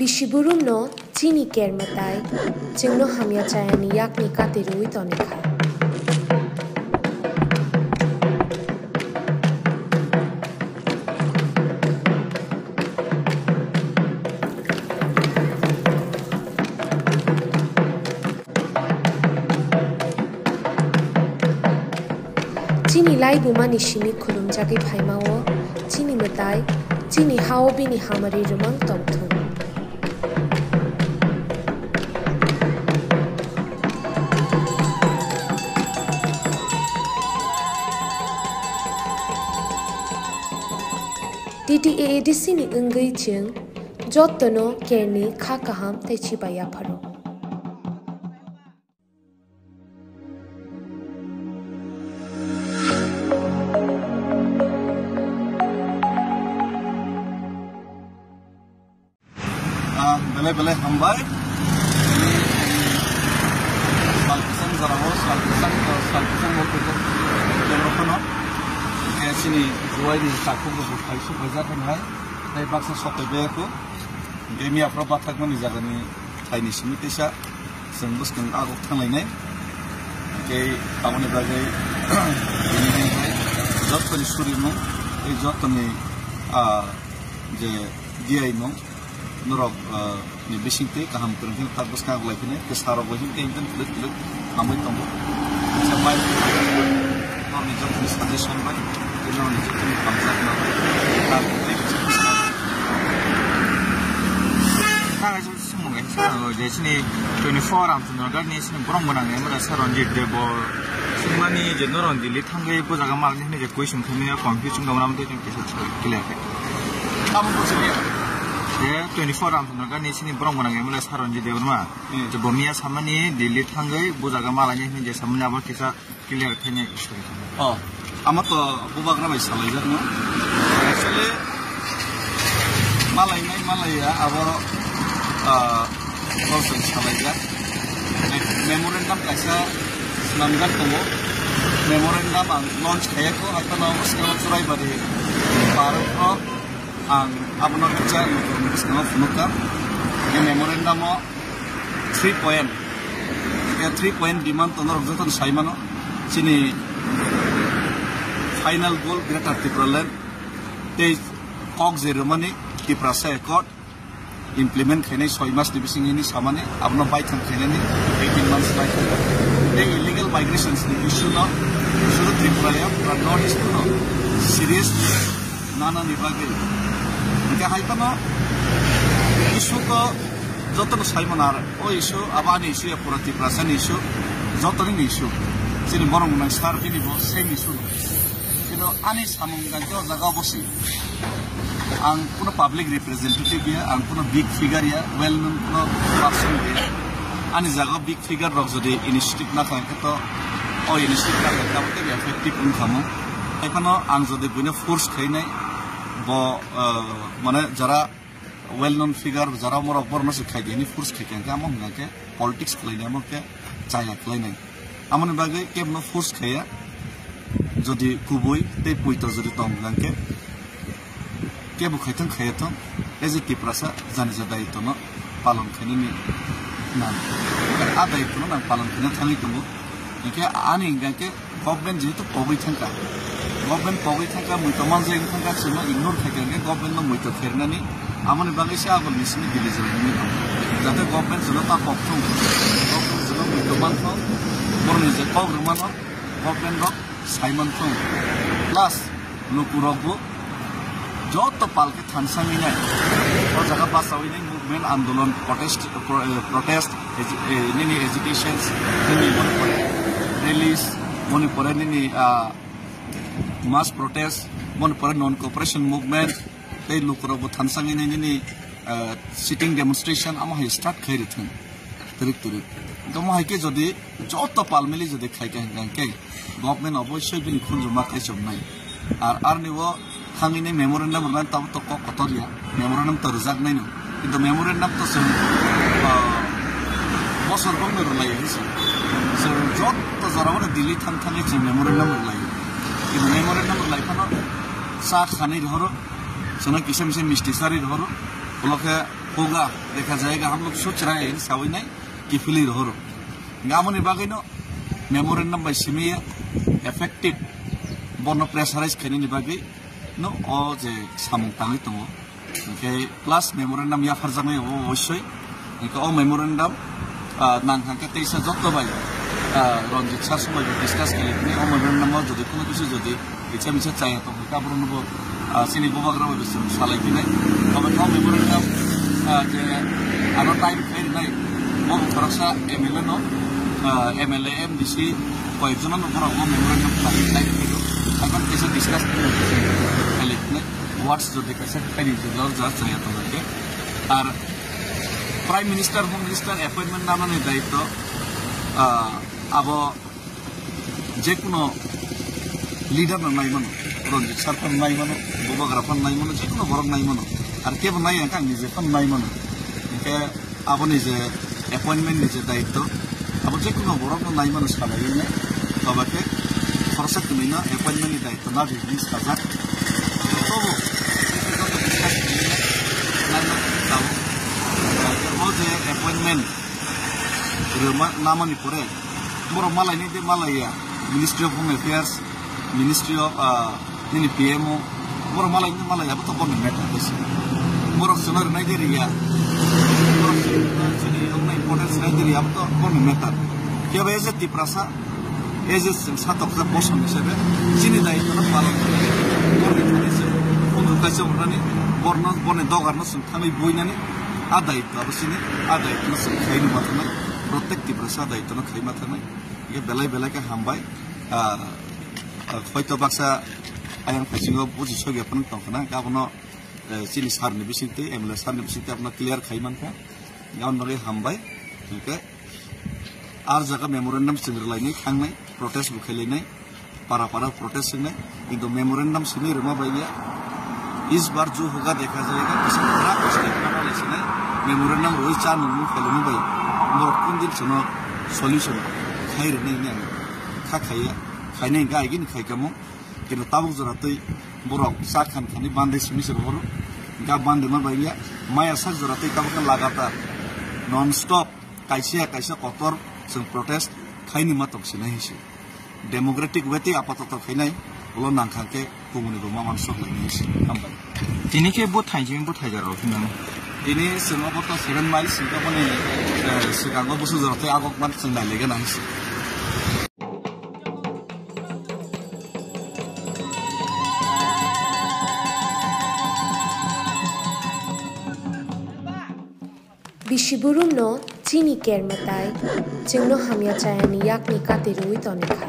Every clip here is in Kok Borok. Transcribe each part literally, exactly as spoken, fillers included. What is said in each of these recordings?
Isiburumno chini ker mwtai chwngno hamya chayani yakni kati rwui tonikha. Chini laibumani simi khulumjagwi phaimao, chini mwtai, chini hao bini hamari rwmang tongthung. T T A A D C ni wngwi chwng jotono kerni kha kaham tei chibai yapharo. Ah, belai belai hambai. Sal kisang jora o, sal kisang, sal kisang o kujak jora kono. Khe chini juai ni takhuk rok bo phai su phaijak hai. Tei baksa sok bai baya ko. Khe miya phra bathak mani jaga ni thai ni simi teisa. Chwng bwskang agok thanglainai. Tei aboni bagwi bini hai jotoni surimung, tei jotoni, ah, je diyaimung, norok, ah, ni bisingtwi kaham kwrwng khe tak bwskang agok lai phini, tei sarok bai him tei him tei phwlwk phwlwk hamwi tongo. Kisa bai norokni jotoni suggestion bai, tei norokni jotoni hamjakma bai, tak tei kisa bwskang. Thang hai se sumung hai se sumung je chini twenty four Ramchandra Ghat ni chini borok gwnang M L A sir Ranjit Deb bo swngmani je norok Delhi thangwi bo jaga malni hwnwi je question khaimani confuse wngtongmani tei chwng kisa clear khe. Tamo bo chini je twenty four Ramchandra Ghat ni chini borok gwnang M L A sir Ranjit Debbarma. Hmm. Je bo miya samani Delhi thangwi bo jaga malani hwnwi je samani abo kisa clear khainai. Oh, amo to bubagra bai salaijakno. Actually, malainai malaiya abo, ah, kok bai salaijak. Memorandum kaisa swnamjak tongo. Memorandum ang launch khaiya kho, hai phano bwskango Churaibari park rok ang abono kisa bwskango phunukha. Memorandum o three point, three point demand tono rok joto sai mano. Chini final goal Greater Tipraland tei kok je rwmani Tiprasa Accord implement khainai soi mas ni bising hini samani abono baithang khainani eighteen months lai khainai. Tei illegal migrations ni issue no sudu Tripura ya pura North East no serious nana ni bagwi. Hingke hai phano issue ko joto no sai mano ar o issue abo ani issue ya pura Tiprasa ni issue joto ni issue. Chini borok nang sar bini bo same issue no. Kino ani samung jang o jaga bo si. Ang kuno public representative ya, ang kuno big figure ya, well known kuno person ya. Ani jaga big figure rok jodi initiative na khlai khe to o initiative na khlai khe effective wng kha mo. Hai phano ang jodi buino force khainai bo, uh, mane jara well known figure jara morok borok no se khai di ni force khai khe amo hwnga khe politics khlai nai amo khe chaya khlai nai. Amoni bagwi kebo no force khaiya, jodi kubui tei puito jodi tong hwnga khe kebo khaithang khaiya thong, as a Tiprasa jani ja daitwno palon khainani nang. A daitwno nang palon khaina thangwi tongo. Hinkhe ani hwnka khe government jehetu pogwi thangkha, government pogwi thangkha, muito manjak wng thangkha, chwngno ignore khaikha hinkhe government no muito khernani. Amoni bagwi se agol ni simi Delhi jora himwi tongo. Jate government chwngno ta kok thung, government chwngno muito man thung, boroni je kok rwmano government rok sai man thung. Plus lukurokbo joto pal khe thansa wngwi nai. O jaga bachawi nai movement, andolon, protest, pro-, eh, protest, agi-, eh, nini agitations, nini moni pore rallies, moni pore nini, ah, mass protest, moni pore non-cooperation movement, tei lukurokbo thansa wngwi nai nini, ah, sitting demonstration amo hai start khai rwthwng. Twrwk twrwk. Tamo hai khe jodi joto pal mili jodi khai kha hwnkha hwnkhe government oboisoi bini khunju ma kaichomnai. Ar arni o thangwi nai memorandum rwnani tabuk to kok kotor ya. Memorandum to rwjaknai no. Kintu memorandum to chwng, ah, bosor bongni rwlai ya hinwi chwng. Chwng joto jora o Delhi thang thangwi chwng memorandum rwlai ya. Kintu memorandum rwlai phano cha khanwi rohoro, chwngno kisa misa misti charwi rohoro. Ulo khe Hoga dekha jayega hum log soch rahe hain sawi nai kiphilwi rohoro. Hingke amoni bagwino memorandum bai simi ya effective bono pressurize khainani bagwi no o je samung tangwi tongo. Hingke plus memorandum yapharjaknai obo obossoi. Hingke o memorandum, ah, nang hingke teisa jotto bai, ah, Ranjit sir song bai discuss khailai tini o memorandum o jodi kono kisu jodi Kisa misa chaya tong kha, borok no bo, ah, chini bubagra bai bo chwng salai phinai. Tobe kha memorandum, ah, je ano time khlai rinai, bo khoroksa M L A no, ah, M L A, M D C, koyek jona no borok bo memorandum khlai, khlai phinai. Haikhe kisa discuss khlai phinai. Words jodi kaisa khaini jodi jora chaya tong kha. Ar Prime Minister, Home Minister appointment nanani daityo, ah, abo jekuno leader no nai mano, Ranjit sir phano nai mano, bubagra phano nai mano, jekuno borok nai mano, ar kebo nai ya khe ang nije phano nai mano. Hingke aboni je appointment ni je daityo, abo jekuno borok no nai mano salai ene, toba khe khoroksa kwnwi no appointment ni daityo na di hinwi sajak. Tobo nai mano, o je appointment rwma namani pore borok malai ni de malai ya, Ministry of Home Affairs, Ministry of, ah, nini P M O, borok malai ni malai ya, abo to borok ni matter de se. Borok chwngno rwnai de riya, borok chwngno chini yokna importance nai de riya, abo to borok ni matter. Kebo as a Tiprasa, as a chwng satokjak bosong hisabe chini daityo no palon khlai. Borok ni thani chwng phunuk kaisa hwnani borno, borni dogar no chwng thangwi buinani a daityo abo chini, a daityo no chwng khaini ma thangnai, protect Tiprasa a daityo no khai ma thangnai. Hingke belai belai khe hambai. Ah, ah, hoito baksa ayang phasingo buji sogya phano tong khna, abono, eh, chini sir ni bisingtwi, M L A sir ni bisingtwi abono clear khai man kha. Aboni bagwi hambai. Hingke ar jaga memorandum chwng rwlainai thangnai, protest bo khailainai, para para protest wngnai, kintu memorandum simi rwma bai ya. Is bar ju hoga dekha jayega, kisa khara kosni khara lai sinai, memorandum rwi cha nungmung khailwma bai, borok kun din sono solution khai rwnai hwnwi ang kha khaiya, khainai hwnkhe aigini khai kamo, kintu tabuk jora twi borok cha khan khani bande simi se rohoro, hwnkhe a bande ma bai ya, maya sak jora twi tabuk khe lagatar non stop kaisa ya kaisa kotor chwng protest khaini ma tong sinai hinsi. Democratic way tei apatoto khainai ulo nangkha khe kumuni bo ma mansok lai hinsi. Hambai. Tini khe bo thaijing bo thaijar rok hinang. Tini chwng obo to seven miles hingke boni, eh, swkango busu jora tei agok man chwng nai legena hinsi. Bisi burumno chini ker mwtai, chwngno hamya chayani yakni kati rwui tonikha.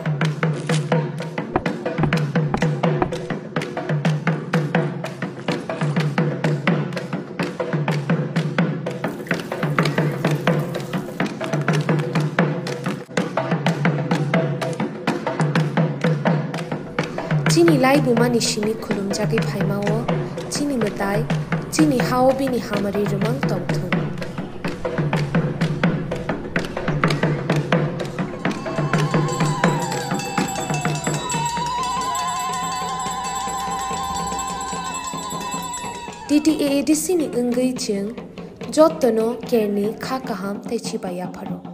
Chini laibumani simi khulumjagwi phaima-o, chini mwtai, chini ha-o bini hamari rwmang tongthung. T T A A D C ni wngwi chwng jottono kerni kha kaham tei chibai yapharo.